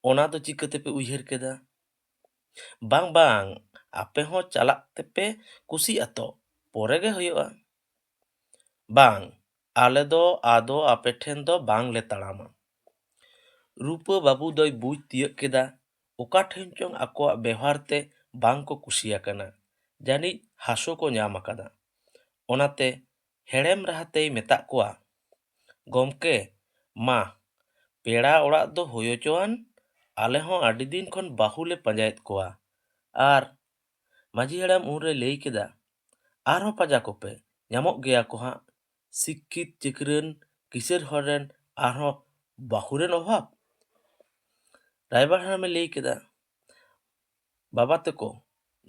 ᱚᱱᱟ ᱫᱚ ᱪᱤᱠᱟᱹ ᱛᱮᱯᱮ ᱩᱭᱦᱟᱹᱨ ᱠᱮᱫᱟ? ᱵᱟᱝ, ᱵᱟᱝ, ᱟᱯᱮ ᱦᱚᱸ ᱪᱟᱞᱟᱜ ᱛᱮᱯᱮ ᱠᱩᱥᱤᱜᱼᱟ ᱛᱚ, ᱯᱚᱨᱮ ᱜᱮ ᱦᱩᱭᱩᱜᱼᱟ᱾ ᱵᱟᱝ, ᱟᱞᱮ ᱫᱚ ᱟᱫᱚ ᱟᱯᱮ ᱴᱷᱮᱱ ᱫᱚ ᱵᱟᱝ ᱞᱮ ᱛᱟᱲᱟᱢᱟ᱾ ᱨᱩᱯᱟᱹ ᱵᱟᱹᱵᱩ ᱫᱚᱭ ᱵᱩᱡᱽ ᱛᱤᱭᱟᱹᱜ ᱠᱮᱫᱟ, ᱚᱠᱟ ᱴᱷᱮᱱ ᱪᱚᱝ ᱟᱠᱚᱣᱟᱜ ᱵᱮᱣᱦᱟᱨ ᱛᱮ ᱵᱟᱝ ᱠᱚ ᱠᱩᱥᱤ ᱟᱠᱟᱱᱟ᱾ ᱡᱟᱹᱱᱤᱡ ᱦᱟᱹᱥᱩ ᱠᱚ ᱧᱟᱢ ᱟᱠᱟᱫᱟ᱾ ᱚᱱᱟᱛᱮ ᱦᱮᱲᱮᱢ ᱨᱟᱦᱟ ᱛᱮᱭ ᱢᱮᱛᱟᱜ ᱠᱚᱣᱟ, "ᱜᱚᱢᱠᱮ, ᱢᱟ, ᱯᱮᱲᱟ ᱚᱲᱟᱜ ᱫᱚ ᱦᱩᱭ ᱦᱚᱪᱚᱣᱟᱱ, ᱟᱞᱮ ᱦᱚᱸ ᱟᱹᱰᱤ ᱫᱤᱱ ᱠᱷᱚᱱ ᱵᱟᱹᱦᱩ ᱞᱮ ᱯᱟᱸᱡᱟᱭᱮᱫ ᱠᱚᱣᱟ᱾" ᱟᱨ ᱢᱟᱹᱡᱷᱤ ᱦᱟᱲᱟᱢ ᱩᱱᱨᱮ ᱞᱟᱹᱭ ᱠᱮᱫᱟ, "ᱟᱨᱦᱚᱸ ᱯᱟᱸᱡᱟ ᱠᱚᱯᱮ, ᱧᱟᱢᱚᱜ ᱜᱮᱭᱟ ᱠᱚ ᱦᱟᱸᱜ, ᱥᱤᱠᱠᱷᱤᱛ ᱪᱟᱹᱠᱨᱟᱹᱱ ᱠᱤᱥᱟᱹᱬ ᱦᱚᱲ ᱨᱮᱱ ᱟᱨᱦᱚᱸ ᱵᱟᱹᱦᱩ ᱨᱮᱱ ᱚᱵᱷᱟᱵᱽ?" ᱨᱟᱭᱵᱟᱨ ᱦᱟᱲᱟᱢᱮ ᱞᱟᱹᱭ ᱠᱮᱫᱟ, "ᱵᱟᱵᱟ ᱛᱟᱠᱚ,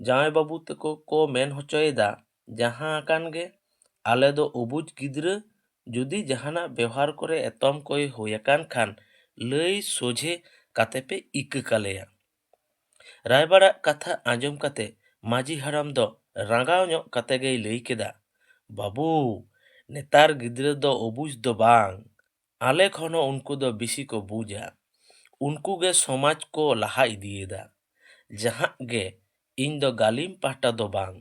ᱡᱟᱶᱟᱭ ᱵᱟᱹᱵᱩ ᱛᱟᱠᱚ ᱠᱚ ᱢᱮᱱ ᱦᱚᱪᱚᱭᱮᱫᱟ, ᱡᱟᱦᱟᱸ ᱟᱠᱟᱱ ᱜᱮ, ᱟᱞᱮ ᱫᱚ ᱚᱵᱩᱡᱽ ᱜᱤᱫᱽᱨᱟᱹ, ᱡᱩᱫᱤ ᱡᱟᱦᱟᱱᱟᱜ ᱵᱮᱣᱦᱟᱨ ᱠᱚᱨᱮ ᱮᱛᱚᱢ ᱠᱚᱭ ᱦᱩᱭ ᱟᱠᱟᱱ ᱠᱷᱟᱱ, ᱞᱟᱹᱭ ᱥᱚᱡᱷᱮ ᱠᱟᱛᱮ ᱯᱮ ᱤᱠᱟᱹ ᱠᱟᱞᱮᱭᱟ᱾" ᱨᱟᱭᱵᱟᱨᱟᱜ ᱠᱟᱛᱷᱟ ᱟᱸᱡᱚᱢ ᱠᱟᱛᱮ ᱢᱟᱹᱡᱷᱤ ᱦᱟᱲᱟᱢ ᱫᱚ ᱨᱟᱸᱜᱟᱣ ᱧᱚᱜ ᱠᱟᱛᱮ ᱜᱮᱭ ᱞᱟᱹᱭ ᱠᱮᱫᱟ, "ᱵᱟᱹᱵᱩ, ᱱᱮᱛᱟᱨ ᱜᱤᱫᱽᱨᱟᱹ ᱫᱚ ᱚᱵᱩᱡᱽ ᱫᱚ ᱵᱟᱝ, ᱟᱞᱮ ᱠᱷᱚᱱ ᱦᱚᱸ ᱩᱱᱠᱩ ᱫᱚ ᱵᱤᱥᱤ ᱠᱚ ᱵᱩᱡᱟ᱾ ᱩᱱᱠᱩ ᱜᱮ ᱥᱚᱢᱟᱡᱽ ᱠᱚ ᱞᱟᱦᱟ ᱤᱫᱤᱭᱮᱫᱟ᱾ ᱡᱟᱦᱟᱸ ᱜᱮ, ᱤᱧ ᱫᱚ ᱜᱟᱹᱞᱤᱢ ᱯᱟᱦᱴᱟ ᱫᱚ ᱵᱟᱝ,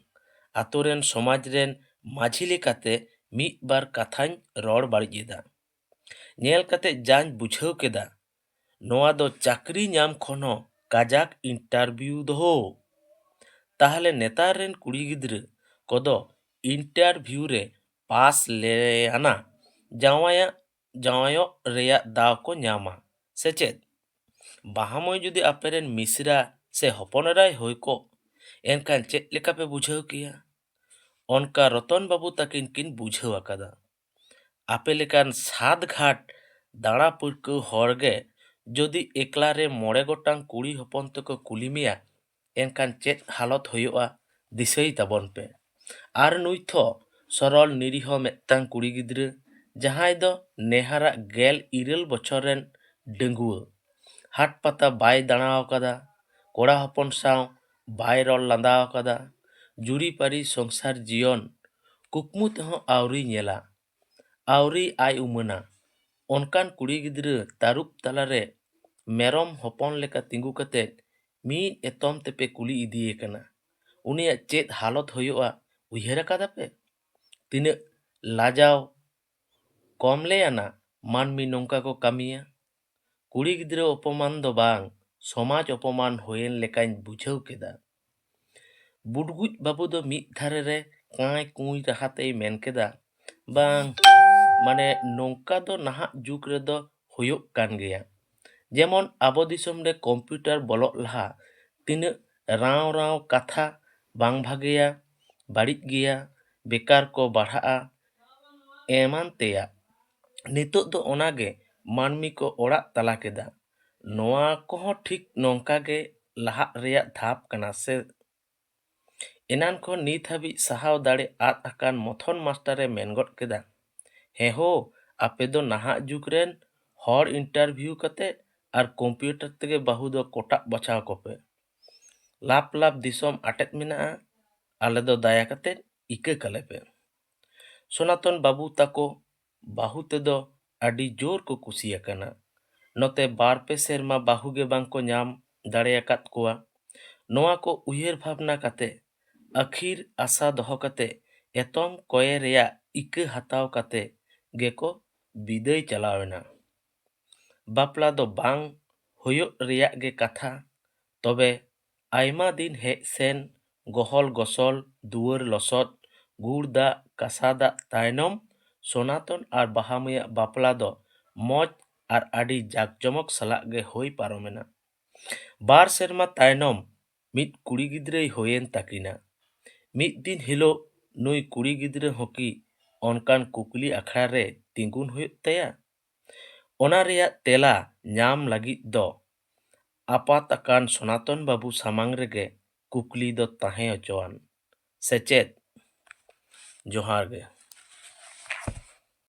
ᱟᱛᱳ ᱨᱮᱱ ᱥᱚᱢᱟᱡᱽ ᱨᱮᱱ ᱢᱟᱹᱡᱷᱤ ᱞᱮᱠᱟᱛᱮ ᱢᱤᱫ ᱵᱟᱨ ᱠᱟᱛᱷᱟᱧ ᱨᱚᱲ ᱵᱟᱹᱲᱤᱡ ᱮᱫᱟ᱾" ᱧᱮᱞ ᱠᱟᱛᱮ ᱡᱟᱧ ᱵᱩᱡᱷᱟᱹᱣ ᱠᱮᱫᱟ, ᱱᱚᱣᱟ ᱫᱚ ᱪᱟᱹᱠᱨᱤ ᱧᱟᱢ ᱠᱷᱚᱱ ᱦᱚᱸ ᱠᱟᱡᱟᱠ ᱤᱱᱴᱟᱨᱵᱷᱤᱭᱩ ᱫᱚᱦᱚ᱾ ᱛᱟᱦᱞᱮ ᱱᱮᱛᱟᱨ ᱨᱮᱱ ᱠᱩᱲᱤ ᱜᱤᱫᱽᱨᱟᱹ ᱠᱚᱫᱚ ᱤᱱᱴᱟᱨᱵᱷᱤᱭᱩ ᱨᱮ ᱯᱟᱥ ᱞᱮᱭᱟᱱᱟ ᱡᱟᱶᱟᱭᱟᱜ, ᱡᱟᱶᱟᱭᱚᱜ ᱨᱮᱭᱟᱜ ᱫᱟᱣ ᱠᱚ ᱧᱟᱢᱟ, ᱥᱮ ᱪᱮᱫ? ᱵᱟᱦᱟᱢᱟᱹᱭ ᱡᱩᱫᱤ ᱟᱯᱮᱨᱮᱱ ᱢᱤᱥᱨᱟ ᱥᱮ ᱦᱚᱯᱚᱱ ᱮᱨᱟᱭ ᱦᱩᱭ ᱠᱚᱜ, ᱮᱱᱠᱷᱟᱱ ᱪᱮᱫ ᱞᱮᱠᱟ ᱯᱮ ᱵᱩᱡᱷᱟᱹᱣ ᱠᱮᱭᱟ? ᱚᱱᱠᱟ ᱨᱚᱛᱚᱱ ᱵᱟᱹᱵᱩ ᱛᱟᱹᱠᱤᱱ ᱠᱤᱱ ᱵᱩᱡᱷᱟᱹᱣ ᱟᱠᱟᱫᱟ᱾ ᱟᱯᱮ ᱞᱮᱠᱟᱱ ᱥᱟᱛ ᱜᱷᱟᱴ ᱫᱟᱬᱟ ᱯᱟᱹᱨᱠᱟᱹᱣ ᱦᱚᱲ ᱜᱮ ᱡᱩᱫᱤ ᱮᱠᱞᱟ ᱨᱮ ᱢᱚᱬᱮ ᱜᱚᱴᱟᱝ ᱠᱩᱲᱤ ᱦᱚᱯᱚᱱ ᱛᱮᱠᱚ ᱠᱩᱞᱤ ᱢᱮᱭᱟ, ᱮᱱᱠᱷᱟᱱ ᱪᱮᱫ ᱦᱟᱞᱚᱛ ᱦᱩᱭᱩᱜᱼᱟ, ᱫᱤᱥᱟᱹᱭ ᱛᱟᱵᱚᱱ ᱯᱮ᱾ ᱟᱨ ᱱᱩᱭ ᱛᱷᱚ ᱥᱚᱨᱚᱞ ᱱᱤᱨᱤᱦᱚ ᱢᱤᱫᱴᱟᱝ ᱠᱩᱲᱤ ᱜᱤᱫᱽᱨᱟᱹ, ᱡᱟᱦᱟᱸᱭ ᱫᱚ ᱱᱮᱦᱟᱨᱟᱜ ᱜᱮᱞ ᱤᱨᱟᱹᱞ ᱵᱚᱪᱷᱚᱨ ᱨᱮᱱ ᱰᱟᱺᱜᱩᱣᱟᱹ, ᱦᱟᱴ ᱯᱟᱛᱟ ᱵᱟᱭ ᱫᱟᱬᱟ ᱟᱠᱟᱫᱟ, ᱠᱚᱲᱟ ᱦᱚᱯᱚᱱ ᱥᱟᱶ ᱵᱟᱭ ᱨᱚᱲ ᱞᱟᱸᱫᱟ ᱟᱠᱟᱫᱟ, ᱡᱩᱨᱤᱯᱟᱹᱨᱤ ᱥᱚᱝᱥᱟᱨ ᱡᱤᱭᱚᱱ ᱠᱩᱠᱢᱩ ᱛᱮᱦᱚᱸ ᱟᱹᱣᱨᱤ ᱧᱮᱞᱟ, ᱟᱹᱣᱨᱤ ᱟᱭ ᱩᱢᱟᱹᱱᱟ, ᱚᱱᱠᱟᱱ ᱠᱩᱲᱤ ᱜᱤᱫᱽᱨᱟᱹ ᱛᱟᱹᱨᱩᱵ ᱛᱟᱞᱟᱨᱮ ᱢᱮᱨᱚᱢ ᱦᱚᱯᱚᱱ ᱞᱮᱠᱟ ᱛᱤᱸᱜᱩ ᱠᱟᱛᱮ ᱢᱤᱫ ᱮᱛᱚᱢ ᱛᱮᱯᱮ ᱠᱩᱞᱤ ᱤᱫᱤᱭᱮ ᱠᱟᱱᱟ, ᱩᱱᱤᱭᱟᱜ ᱪᱮᱫ ᱦᱟᱞᱚᱛ ᱦᱩᱭᱩᱜᱼᱟ, ᱩᱭᱦᱟᱹᱨ ᱟᱠᱟᱫᱟ ᱯᱮ? ᱛᱤᱱᱟᱹᱜ ᱞᱟᱡᱟᱣ ᱠᱚᱢᱞᱮ ᱟᱱᱟᱜ ᱢᱟᱹᱱᱢᱤ ᱱᱚᱝᱠᱟ ᱠᱚ ᱠᱟᱹᱢᱤᱭᱟ᱾ ᱠᱩᱲᱤ ᱜᱤᱫᱽᱨᱟᱹ ᱚᱯᱚᱢᱟᱱ ᱫᱚ ᱵᱟᱝ, ᱥᱚᱢᱟᱡᱽ ᱚᱯᱚᱢᱟᱱ ᱦᱩᱭᱮᱱ ᱞᱮᱠᱟᱧ ᱵᱩᱡᱷᱟᱹᱣ ᱠᱮᱫᱟ᱾ ᱵᱩᱰᱜᱩᱡ ᱵᱟᱹᱵᱩ ᱫᱚ ᱢᱤᱫ ᱫᱷᱟᱨᱮ ᱨᱮ ᱠᱟᱸᱭ ᱠᱩᱸᱭ ᱨᱟᱦᱟ ᱛᱮᱭ ᱢᱮᱱ ᱠᱮᱫᱟ, "ᱵᱟᱝ, ᱢᱟᱱᱮ ᱱᱚᱝᱠᱟ ᱫᱚ ᱱᱟᱦᱟᱜ ᱡᱩᱜᱽ ᱨᱮᱫᱚ ᱦᱩᱭᱩᱜ ᱠᱟᱱ ᱜᱮᱭᱟ᱾ ᱡᱮᱢᱚᱱ ᱟᱵᱚ ᱫᱤᱥᱚᱢ ᱨᱮ ᱠᱚᱢᱯᱤᱭᱩᱴᱟᱨ ᱵᱚᱞᱚᱜ ᱞᱟᱦᱟ ᱛᱤᱱᱟᱹᱜ ᱨᱟᱶ ᱨᱟᱶ ᱠᱟᱛᱷᱟ ᱵᱟᱝ ᱵᱷᱟᱜᱮᱭᱟ, ᱵᱟᱹᱲᱤᱡ ᱜᱮᱭᱟ, ᱵᱮᱠᱟᱨ ᱠᱚ ᱵᱟᱲᱦᱟᱜᱼᱟ, ᱮᱢᱟᱱ ᱛᱮᱭᱟᱜ᱾ ᱱᱤᱛᱚᱜ ᱫᱚ ᱚᱱᱟᱜᱮ ᱢᱟᱹᱱᱢᱤ ᱠᱚ ᱚᱲᱟᱜ ᱛᱟᱞᱟ ᱠᱮᱫᱟ᱾ ᱱᱚᱣᱟ ᱠᱚᱦᱚᱸ ᱴᱷᱤᱠ ᱱᱚᱝᱠᱟ ᱜᱮ ᱞᱟᱦᱟᱜ ᱨᱮᱭᱟᱜ ᱫᱷᱟᱯ ᱠᱟᱱᱟ ᱥᱮ?" ᱮᱱᱟᱱ ᱠᱷᱚᱱ ᱱᱤᱛ ᱦᱟᱹᱵᱤᱡ ᱥᱟᱦᱟᱣ ᱫᱟᱲᱮ ᱟᱫ ᱟᱠᱟᱱ ᱢᱚᱛᱷᱚᱱ ᱢᱟᱥᱴᱟᱨᱮ ᱢᱮᱱ ᱜᱚᱫ ᱠᱮᱫᱟ, "ᱦᱮᱸ ᱦᱳ, ᱟᱯᱮ ᱫᱚ ᱱᱟᱦᱟᱜ ᱡᱩᱜᱽ ᱨᱮᱱ ᱦᱚᱲ ᱤᱱᱴᱟᱨᱵᱷᱤᱭᱩ ᱠᱟᱛᱮ ᱟᱨ ᱠᱚᱢᱯᱤᱭᱩᱴᱟᱨ ᱛᱮᱜᱮ ᱵᱟᱹᱦᱩ ᱫᱚ ᱠᱚᱴᱟᱜ ᱵᱟᱪᱷᱟᱣ ᱠᱚᱯᱮ᱾ ᱞᱟᱯ ᱞᱟᱯ ᱫᱤᱥᱚᱢ ᱟᱴᱮᱫ ᱢᱮᱱᱟᱜᱼᱟ, ᱟᱞᱮ ᱫᱚ ᱫᱟᱭᱟ ᱠᱟᱛᱮ ᱤᱠᱟᱹ ᱠᱟᱞᱮ ᱯᱮ᱾" ᱥᱚᱱᱟᱛᱚᱱ ᱵᱟᱹᱵᱩ ᱛᱟᱠᱚ ᱵᱟᱹᱦᱩ ᱛᱮᱫᱚ ᱟᱹᱰᱤ ᱡᱳᱨ ᱠᱚ ᱠᱩᱥᱤ ᱟᱠᱟᱱᱟ᱾ ᱱᱚᱛᱮ ᱵᱟᱨ ᱯᱮ ᱥᱮᱨᱢᱟ ᱵᱟᱹᱦᱩ ᱜᱮ ᱵᱟᱝ ᱠᱚ ᱧᱟᱢ ᱫᱟᱲᱮ ᱟᱠᱟᱫ ᱠᱚᱣᱟ᱾ ᱱᱚᱣᱟ ᱠᱚ ᱩᱭᱦᱟᱹᱨ ᱵᱷᱟᱵᱽᱱᱟ ᱠᱟᱛᱮ, ᱟᱹᱠᱷᱤᱨ ᱟᱥᱟ ᱫᱚᱦᱚ ᱠᱟᱛᱮ, ᱮᱛᱚᱢ ᱠᱚᱭᱮ ᱨᱮᱭᱟᱜ ᱤᱠᱟᱹ ᱦᱟᱛᱟᱣ ᱠᱟᱛᱮ ᱜᱮᱠᱚ ᱵᱤᱫᱟᱹᱭ ᱪᱟᱞᱟᱣ ᱮᱱᱟ᱾ ᱵᱟᱯᱞᱟ ᱫᱚ ᱵᱟᱝ ᱦᱩᱭᱩᱜ ᱨᱮᱭᱟᱜ ᱜᱮ ᱠᱟᱛᱷᱟ᱾ ᱛᱚᱵᱮ ᱟᱭᱢᱟ ᱫᱤᱱ ᱦᱮᱡ ᱥᱮᱱ, ᱜᱚᱦᱚᱞ ᱜᱚᱥᱚᱞ, ᱫᱩᱣᱟᱹᱨ ᱞᱚᱥᱚᱫ, ᱜᱩᱲ ᱫᱟᱜ, ᱠᱟᱥᱟ ᱫᱟᱜ ᱛᱟᱭᱱᱚᱢ ᱥᱚᱱᱟᱛᱚᱱ ᱟᱨ ᱵᱟᱦᱟ ᱢᱟᱹᱭᱟᱜ ᱵᱟᱯᱞᱟ ᱫᱚ ᱢᱚᱡᱽ ᱟᱨ ᱟᱹᱰᱤ ᱡᱟᱠᱡᱚᱢᱚᱠ ᱥᱟᱞᱟᱜ ᱜᱮ ᱦᱩᱭ ᱯᱟᱨᱚᱢᱮᱱᱟ᱾ ᱵᱟᱨ ᱥᱮᱨᱢᱟ ᱛᱟᱭᱱᱚᱢ ᱢᱤᱫ ᱠᱩᱲᱤ ᱜᱤᱫᱽᱨᱟᱹᱭ ᱦᱩᱭᱮᱱ ᱛᱟᱹᱠᱤᱱᱟ᱾ ᱢᱤᱫ ᱫᱤᱱ ᱦᱤᱞᱳᱜ ᱱᱩᱭ ᱠᱩᱲᱤ ᱜᱤᱫᱽᱨᱟᱹ ᱦᱚᱸᱠᱤ ᱚᱱᱠᱟᱱ ᱠᱩᱠᱞᱤ ᱟᱠᱷᱲᱟ ᱨᱮ ᱛᱤᱸᱜᱩᱱ ᱦᱩᱭᱩᱜ ᱛᱟᱭᱟ? ᱚᱱᱟ ᱨᱮᱭᱟᱜ ᱛᱮᱞᱟ ᱧᱟᱢ ᱞᱟᱹᱜᱤᱫ ᱫᱚ ᱟᱯᱟᱛ ᱟᱠᱟᱱ ᱥᱚᱱᱟᱛᱚᱱ ᱵᱟᱹᱵᱩ ᱥᱟᱢᱟᱝ ᱨᱮᱜᱮ ᱠᱩᱠᱞᱤ ᱫᱚ ᱛᱟᱦᱮᱸ ᱦᱚᱪᱚᱣᱟᱱ᱾ ᱥᱮ ᱪᱮᱫ? ᱡᱚᱦᱟᱨ ᱜᱮ᱾